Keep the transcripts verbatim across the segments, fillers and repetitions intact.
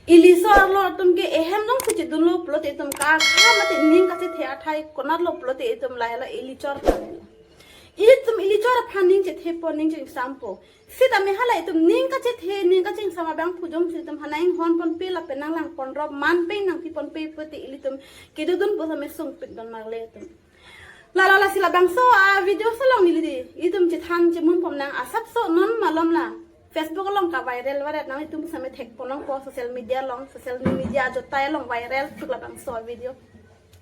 Ili chor lo atum ke ehem jongsi chedunlo pulote itum ka kha mate ning kachethe athai konatlo pulote itum lahelo ili chor aphan helo. Itum ili chor aphan ning chethe po, ning chingsampo. Sitame hala itum ning kachethe, ning kachingsam abangphu jongsi itum hanang hon ponpe lapen nanglang ponrop man pe nangpi ponpe pulote ilitum kedodun po same sungpik don marle itum. Lala lasi labangso a video along neli di itum chethan chemun pom nang asapso non malom la Facebook along ka viral varet nang itum same thek ponlongpo, social media along, social media ajotai along viral thuk labangso a video.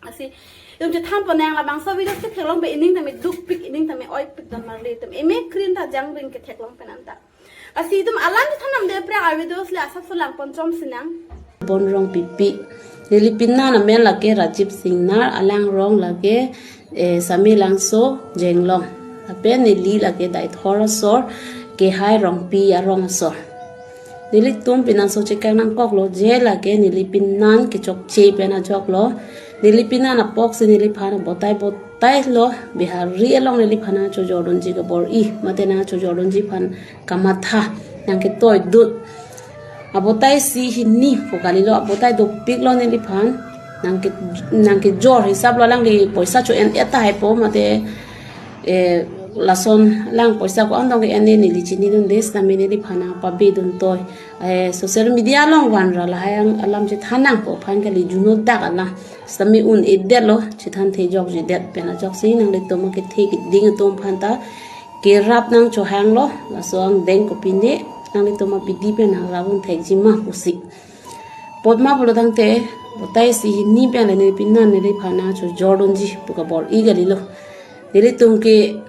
Lasi itum chethan pon nang labangso video si theklong pe ining tame dukpik, ining tame oipik don marle itum eme krin ta jangring ketheklong pen anta. Lasi itum alam chethan nam de prang a video le asapso lang pon chom sinang. Bon Rongpipi. Neli pinan amen lake Rajiv Singnar, alang rong lake, eh, Sami Langso Jenglong. Lapen neli lake Deithor asor, Kehai Rongpi arong asor. Nelitum pinanso chekak nangkoklo, je lake neli pinan kechokche pen ajoklo. Neli pinan apoksi neliphan botai botai lo, Bihari along neliphan nangchojordunji kabor-i, mate nangchojordunji aphan kamatha, nangketoidun. Abotai isi hini pu kalilo, abotai dopiklo neliphan. Nangke, nangkejor hisap lo, alangli poisa cho-en-et tahai po mate, eh, lason lang poisa ko-an dong ke-en ne neli chinidunde, sitame neliphan nangpabedun toi. Eh, social media along vanra lahai ang alam chethan nangpo aphan kali, juno dak alam. Sitame un-edetlo, chethan thejokjidet pen ajoksi nanglitum akethe keding atum aphan ta kerap nangchohanglo, laso angdeng kopine nanglitum apidi pen nangrap un thekji ma pusi. Potma pulo tangte, botai isi hini pen le neli pinan neliphan nangchojordunji pu kabor-i kalilo. Nelitum ke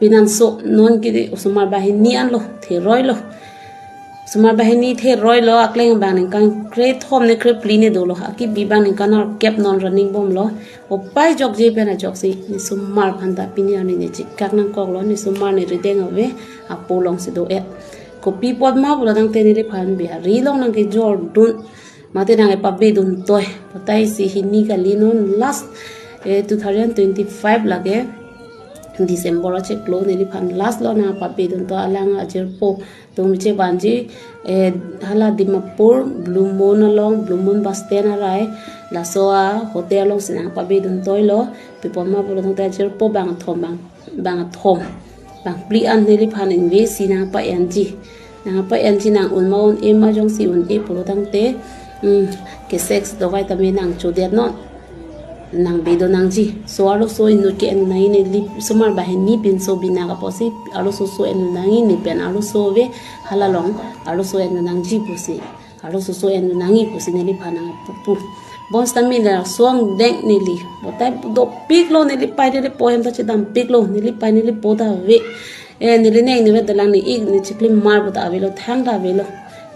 pinanso non ke osomar banghini anlo, theroilo. Osomar banghini theroilo, akleng abang ningkan krethom ne krephli ne dolo, akibi abang ningkan arkep non running bomlo. Opai jokje pen ajoksi, ne osomar aphan ta pini arni ne chekak nangkoklo, ne osomar ne rideng ave, apo alongsi do-et. Kopi potma pulo tangte neliphan Bihari along nangkejordun, mate nangkepabedun toi. Botai isi hini kali non last, eh, two thousand twenty-five lake December achiklo neliphan last lo nangpabedun toi, alang ajirpo atum chevanji, eh, hala Dimapur Blue Moon along, Blue Moon bus stand arai, laso a hotel alongsi nangpabedun toilo. Pi potma pulo tangte ajirpo bangthom bang, bangthom bangphli an neliphan invest si nangpa-enji. Nangpa-enji, nang un ma un-e ma jongsi un-e pulo tangte, mm, kesek si dovai tame nangchodet non. Nangbedun nangji. So arloso inut ke-endun nangji, neli osomar banghini pinso binak apotsi arloso so endun nangji, ne pen arloso ave, hala along arloso endun nangji pusi. Arloso so endun nangji pusi neliphan nangpupu. Bonsitame laso angdeng neli botai dopiklo, neli pai neli po hem ta chedampiklo, neli pai neli po ta ave. Eh, neli neng neli vedalang ne ik ne chiklim mar bo ta avelo, thang ta avelo.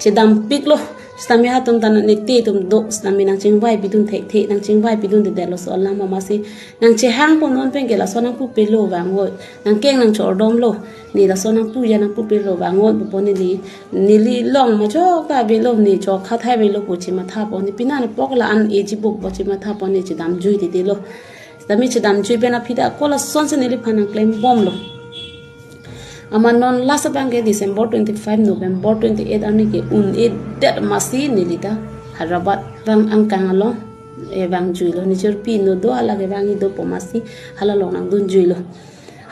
Chedampiklo. Sitame hatum ta ne te atum do, sitame nangchingvaipidun thekthe, nangchingvaipidundedetlo laso alam amatsi. Nangchehang po non pen ke laso nangpupelo vangot. Nangkeng nangchordomlo. Ne laso nangpuja nangpupelo vangot pupo neli. Neli along majok ta avelo, ne chokha thai avelo pu chemathapo, ne pinan apok la an eji buk pu chemathapo, ne chedamjuidedetlo. Sitame chedamjui pen aphi ta ako lasonsi neliphan nangklembomlo. Amat non last abang ke December twenty-five, November twenty-eight arni ke un-edet amatsi neli ta Hyderabad vang angkang along, eh, vangjuilo, ne chirpi inut do, hala ke vangji dopo amatsi hala along nangdunjuilo.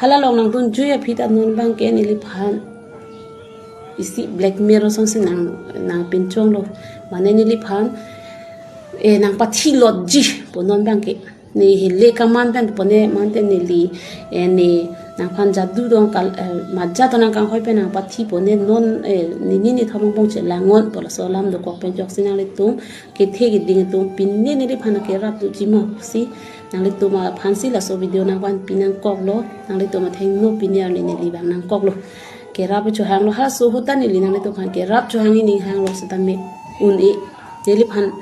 Hala along nangdunjui aphi ta non abang ke neliphan isi blackmail asonsi nang, nangpinchonglo. Mane neliphan, eh, nangpathilotji pu non abang ke. Ne hele kaman pen pone mante neli, eh, ne nangphan jadu dong kal, eh, maja to nangkanghoi pen nangpathi pone non, eh, nini nithom angbong chelang non pu laso alam dokok pen ajoksi nanglitum kethe keding atum pine neliphan kerap doji ma pusi nanglitum aphansi laso video nangvanpi nangkoklo, nanglitum athengno pine arni neli vang nangkoklo. Kerap chohanglo, halaso ahut ta neli nanglitum aphan kerap chohangji ning hanglo sitame un-e. Neliphan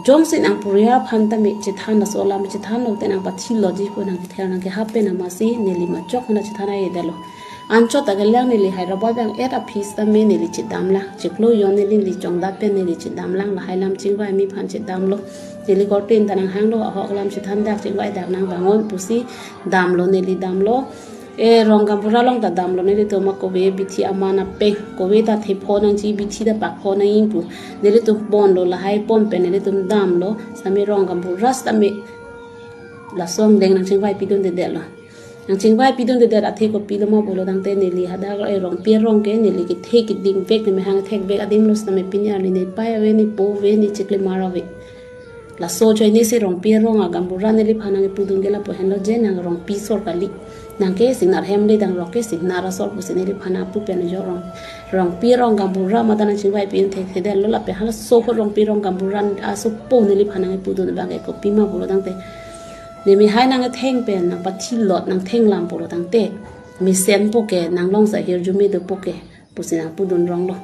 jongsi nangpuriya aphan tame chethan, laso alam chethanlo te nangpathilotji pu nangkethel nangkehap pen amatsi neli majok hana chethan ai-edetlo. Anchot ta kelang neli Hyderabad vang-et aphi sitame neli chedamlang. Chiklo jon neli neli chongdat pen neli chedamlang, lahai alam chingvaimi aphan chedamlo. Neli korte ta nanghanglo, ahok alam chethandak chingvaidak nangvannon pusi damlo, neli damlo. E, rong gaonbura along ta damlo, nelitum akove bithi aman apeng, kove ta thepho nangji, bithi ta pakpho nangji pu nelitum ponlo, lahai pon pen nelitum damlo. Sitame rong gaonbura sitame laso angdeng nangchingvai pidundedetlo. Nangchingvai pidundedet athe kopilo ma pulo tangte, neli hadak e rongpi arong ke neli kethe keding vek, nemehang thek vek adimlo, sitame pini arni nepei ave, nepo ave, nechiklimar ave. Laso ajoine si rongpi arong agaonbura neliphan nangkepudun ke lapu henlo, je nang rongpi asor kali. Nang ke singnar hem le dang rok ke singnar asor pusi neliphan nangpu pen ajok rong. Rongpi arong gaonbura mate nangchingvai pidun thekthedetlo lapen halaso ahut rongpi arong gaonbura asopo neliphan nangkepudun abang ke kopima pulo tangte, nemehai nangketheng pen nangpathilot nangthenglam pulo tangte, mesenpo ke, nanglong sa hirjume dopo ke pusi nangpudun ronglo.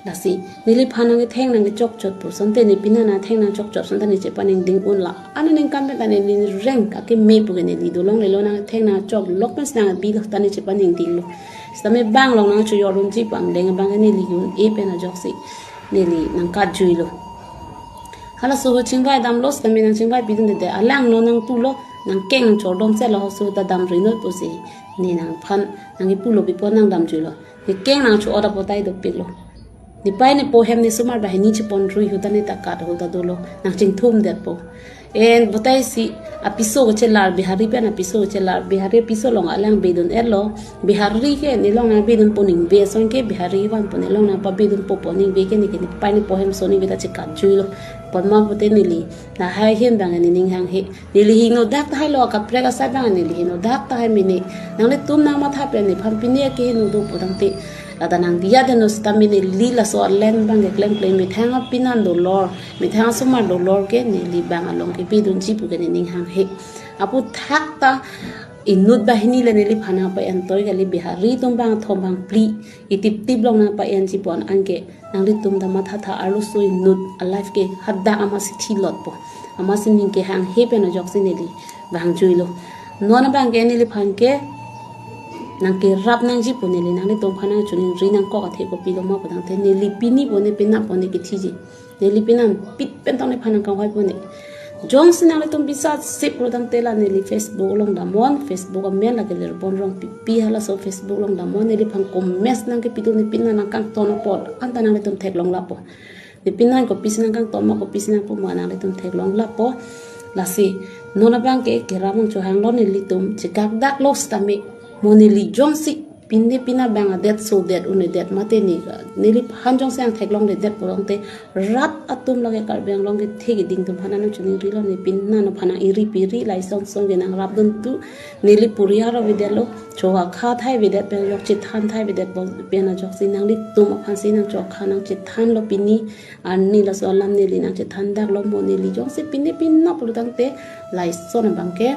Lasi neliphan nangketheng nangkechokchot pu asonte, ne pini nangtheng nangchokchot asonte ne chepaningding unlo. Aningkan pen ta neli reng akeme pu ke neli dolonglelo, nangtheng nangchoklok pensi nangbilo, ta ne chepaningdinglo. Sitame bang along nangchojordunji pu angdeng abang ke neli un-e pen ajoksi neli nangkatjuilo. Halaso ahut chingvai damlo, sitame nangchingvai pidundedet, alang non nangpulo, nangkeng nangchordom selo, halaso ahut ta damri not pusi ne nangphan nangkepulo, pipo nangdamjuilo. Nekeng nangcho-ot apotai dopiklo. Nepei nepo hem nesomar banghini cheponrui ahut ta ne ta kat ahut ta dolo, nangchingthumdetpo. En potai si apiso kachelar, Bihari pen apiso kachelar, Bihari apiso along alang bedun-etlo. Bihari ke nelong nangbedunpo ningve ason ke, Bihari vanpo nelong nangpabedunpo pu ningve ke, ne ke nepei nepo hem aso ningve ta chekatjuilo. Ponma pote neli lahai ahin abang nening hanghe. Neli hingno dak tahailo, akaprek asai abang neli hingno dak tahai mene. Nanglitum nangmatha pen nephan pini akehingno do pu tangte, ladak nangdiya deno sitame neli laso arleng abang ke klemklem, methang apinan dolor, methang asomar dolor ke neli bang along kebedunji pu ke nening hanghe. Aphuthak ta inut banghini le neliphan nangpa-entoi kali, Bihari atum bangthom bangphli itiptip along nangpa-enji pu an anke nanglitum ta mathatha, arloso inut a-life ke hadak amatsi thilotpo, amatsi ning kehanghe pen ajoksi neli vangjuilo. Non abang ke neliphan ke nangkerap nangji pu neli nanglitum aphan nangchiningri nangkok athe kopilo ma pu tangte, neli pini pu ne penap pu ne kethiji. Neli pini pit pen tong nephan nangkangvaipo ne. Jongsi nanglitum bisa sip pulo tangte la neli Facebook along damnon, Facebook amen lake Lerbon Rongpipi, halaso Facebook along damnon, neliphan comments nangkepidun, ne pini nangkangton apot anta nanglitum theklong lapo. Ne pini kopisi nangkangton ma, kopisi nangpu ma nanglitum theklong lapo. Lasi non abang ke kerap nangchohanglo, nelitum chekak daklo sitame, mo neli jongsi pini pini bang adet sodet un'edet mate ne, neliphan jongsi nangtheklongledet pu tangte, rat atum lake Karbi Anglong kethe keding atum aphan nangchiningrilo, ne pini nangphan nang-iri piri, lason son ke nangrapdun tu, neli puriar avedetlo, chokha thai avedet pen ajok, chethan thai avedet pen ajoksi nanglitum aphansi nangchokha nangchethanlo pini arni, laso alam neli nangchethan daklo, mo neli jongsi pini pini pulo tangte, lason abang ke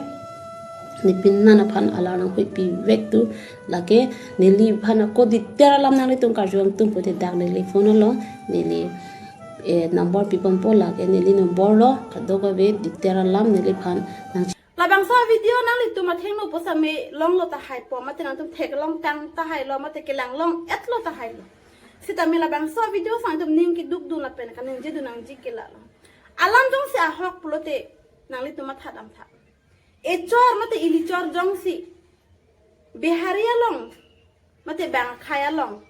ne pini nangphan alar nanghuipi vek tu, lake neliphan ako detail alam nanglitum karju nangtum pote dak neli phone along neli, eh, number piponpo, lake neli number lo, kadokave detail alam neliphan nang. Labangso video nanglitum athengno pusitame longlo tahaipo, mate nangtum theklong tang tahailo, mate kelang long-etlo tahailo. Sitame labangso video sang itum ning kedukdun lapen kaningjedun nangji ke lalo. Alam jongsi ahok pulote nanglitum matha damtha. Echor mate ilichor jongsi Bihari along mate bang akhei along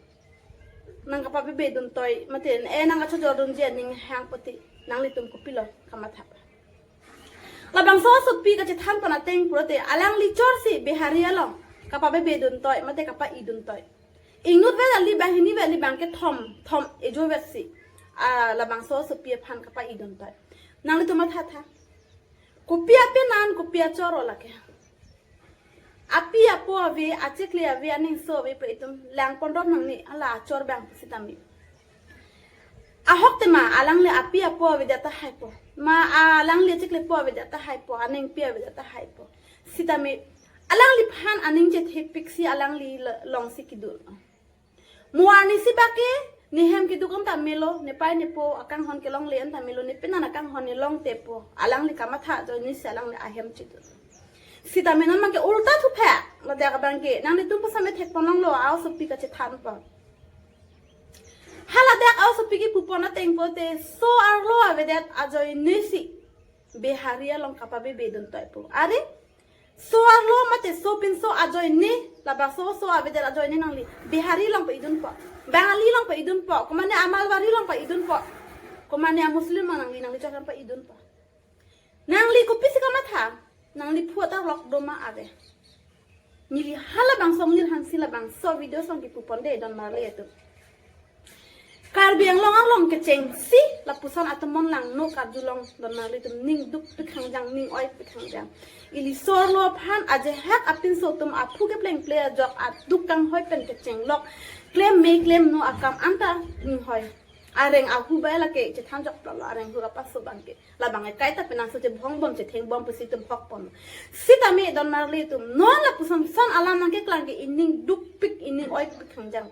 nangkapabebedun toi, mate e nangkachojordunji aning hang pote, nanglitum kopilo kamatha? Labangso asopi kachethan pon ateng pulote, alangli chorsi Bihari along kapabebedun toi mate kapa-idun toi. Ingnut vet ali banghini vet ali bang kethom thom ejo vetsi, ah, labangso asopi aphan kapa-idun toi. Nanglitum mathatha. Kopi apenan, kopi achor o lake. Api apo ave, achikli ave, aningso ave pu itum langpon rop nangne, hala achor bang pusitame. Ahok tema, alangli api apo avedet tahaipo, ma alangli achikli apo avedet tahaipo, aningpi avedet tahaipo. Sitame alangliphan aning chethepiksi alangli lo-, longsi kedun. Mo arnisi bak ke, ne hem keduk anta melo, nepei nepo akanghon kelongle anta melo, ne penan akanghon ne longtepo, alangli kamatha ajoinesi alangli ahem chedun. Sitame non abang ke ulta thuphek, ladak abang ke, nanglitum pusitame thekponlonglo, aosopi kachethan pon. Haladak aosopi kepupon ateng pulote, so arlo avedet ajoinesi Bihari along kapabebedun toipo. Are, So arlo mate sopinso ajoine, labangso so avedet ajoine nangli Bihari along pa-idunpo, Bengali along pa-idunpo, komane a Marwari along pa-idunpo, komane a Muslim along nangli, nangli chokram pa-idunpo. Nangli kopisi kamatha, nangli phu atarlok doma ave. Neli halabangso Nirhansi labangso video along kipuponde don marli atum. Karbi Anglong arlong kechengsi lapuson atum mon langno karjulong don marli atum, ning dukpik hangjang, ning oipik hangjang. Ili so arlo aphan ajahak apinso atum aphu keplengple ajok aduk kanghoi pen kechenglok, klem me klem no akam anta ninghoi. Areng ahu bai lake chethan joklo, areng hu apaso abangke. Labang ekai ta penang so chebhongbom chethengbom pusi itum hokpon. Sitame don marli atum, non lapuson son alam nangkeklang ke ining dukpik, ining oipik hangjang.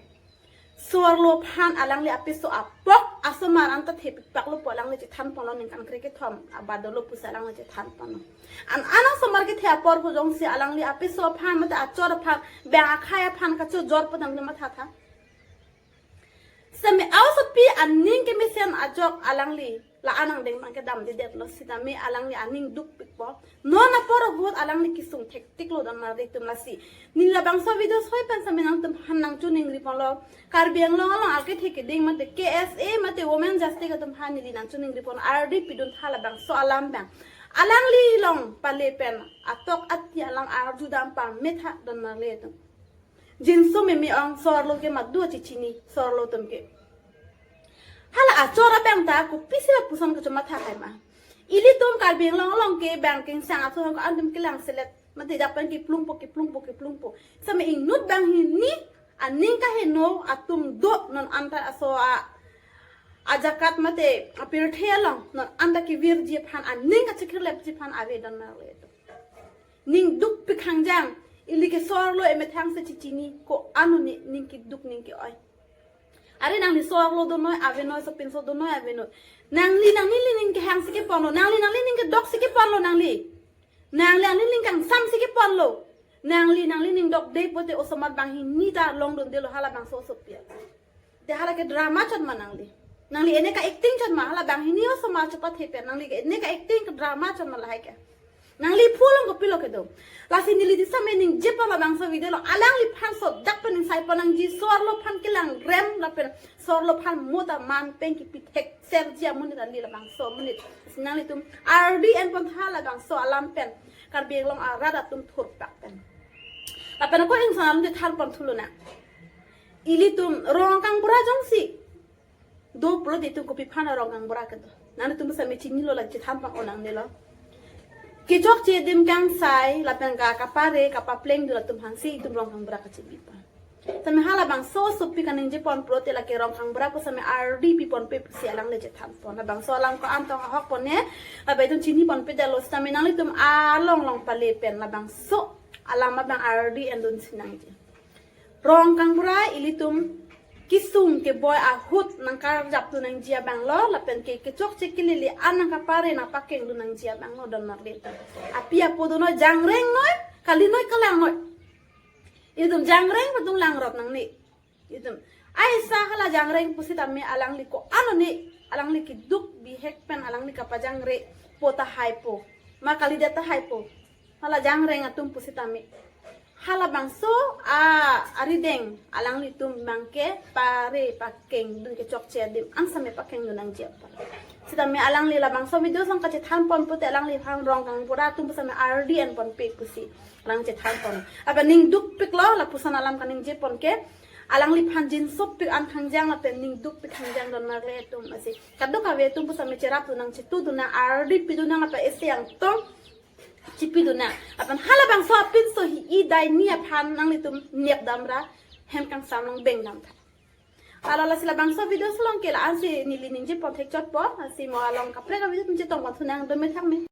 So arlo aphan alangli apiso apok asomar anta thepikpaklo pu alangli chethanponlo, ningkan krekethom abadolo pusi alangli chethanponlo. An an asomar kethe apor hu jongsi alangli apiso aphan mate achor aphan, bang akhai aphan kachojor pu alangli mathatha. Sitame a-osopi aning kemesen ajok alangli la-an angdeng abangke damdedetlo, sitame alangli aning dukpikpo. Non apor ahut alangli kesung thektiklo don marli atum lasi. Neli labangso video soi pen sitame nangtumphan nangchoningriponlo. Karbi Anglong along akethe keding mate K S A mate Women Justice atum aphan neli nangchoningripon, ardi pidun tha labangso alam abang. Alangli along pale pen atok ati alam arjudam pametha don marli atum. Jinso meme ong, so arlo ke madu achichini, so arlo atum ke. Hala achor abang ta kopisi lapuson kachomatha hai ma. Ilitum Karbi Anglong along ke bang kengsang atum ko-an atum kelang selet, mate dak pen kiplungpo, kiplungpo, kiplungpo. Sitame inut banghini aning kaheno atum do non anta aso a, ajakat mate apirthe along non anta kevirji aphan, aning kachekirlepji aphan ave don marli atum. Ning dukpik hangjang, ili ke so arlo emethang si chichini, ko-an hini ning keduk ning ke-oi. Are nangli so arlo donoi avenoi, sopinso donoi avenoi. Nangli nangli ning kehang si keponlo, nangli nangli ning kedok si keponlo nangli. Nangli nangli ning kangsam si keponlo. Nangli nangli ning dokde pote osomar banghini ta longdundelo halabangso osopi. Te hala ke drama chot ma nangli. Nangli ene ka-acting chot ma, hala banghini osomar chot pathe pen. Nangli ke ene ka-acting, ka-drama chot ma lahai ke. Nangli phu along kopilo kedo. Lasi neli sitame ningjepon labangso video along, alangliphan so dak pen ningsaipon nangji, so arlo aphan kelang rem lapen so arlo aphan mota man pen kipithek serji amonit ali labangso amonit. Lasi nanglitum ardi enpon tha labangso alam pen, Karbi Anglong arat atum thurpak pen. Lapen ako ingson alam de thanpon thulonang. Ilitum rong kangbura jongsi do pulote itum kopi aphan rong kangbura kedo? Nangtum sitame chinilo, la chethanpon-o nangnelo. Kechokche adim kangsai lapen ka kapare kapaplengdun atum aphansi itum rong kangbura kachebipo. Sitame halabangso osopi kaningjepon pulote lake rong kangbura pu sitame ardi piponpe pusi alangli chethanpon. Labangso alam ko-an tong ahokpon ne, lapen itum chiniponpedetlo, sitame nanglitum along along pale pen labangso alam abang ardi endun si nangji. Rong kangbura ilitum kesung keboi ahut nangkarjapdun nangji abanglo, lapen ke kechokche kelele an nangkapare nangpakengdun nangji abanglo don marli atum. Api apo donoi, jangreng noi, kali noi, kalang noi. Ilitum jangreng padung langrot nangne. Ilitum aisa hala jangreng pusitame alangli ko-an hini, alangli keduk bihek pen alangli kapajangrepo tahaipo, ma kalidet tahaipo. Hala jangreng atum pusitame. Halabangso a arideng alanglitum abangke pare pakengdun, kechokche adim an sitame pakengdun nangji apar. Sitame alangli labangso video along kachethanpon pulote alangliphan rong kangbura atum pu sitame ardi enponpe pusi alang chethanpon. Apa ning dukpiklo lapuson alam kaningjepon ke. Alangliphan jinsopik an hangjang lapen ning dukpik hangjang don marli atum, lasi kadokave atum pu sitame cherapdun nang, chetudun nang, ardi pidun nang, apa isi angtong chipidun nang. Lapen halabangso apinso hi-i dai ni aphan nanglitum nepdamra hem kangsam along bengdam tha. Lalo lasi labangso video along ke la-ansi neli ningjepon thekchotpo, lasi mo along kaprek avideo atum chetongpon thunang, dome thakme.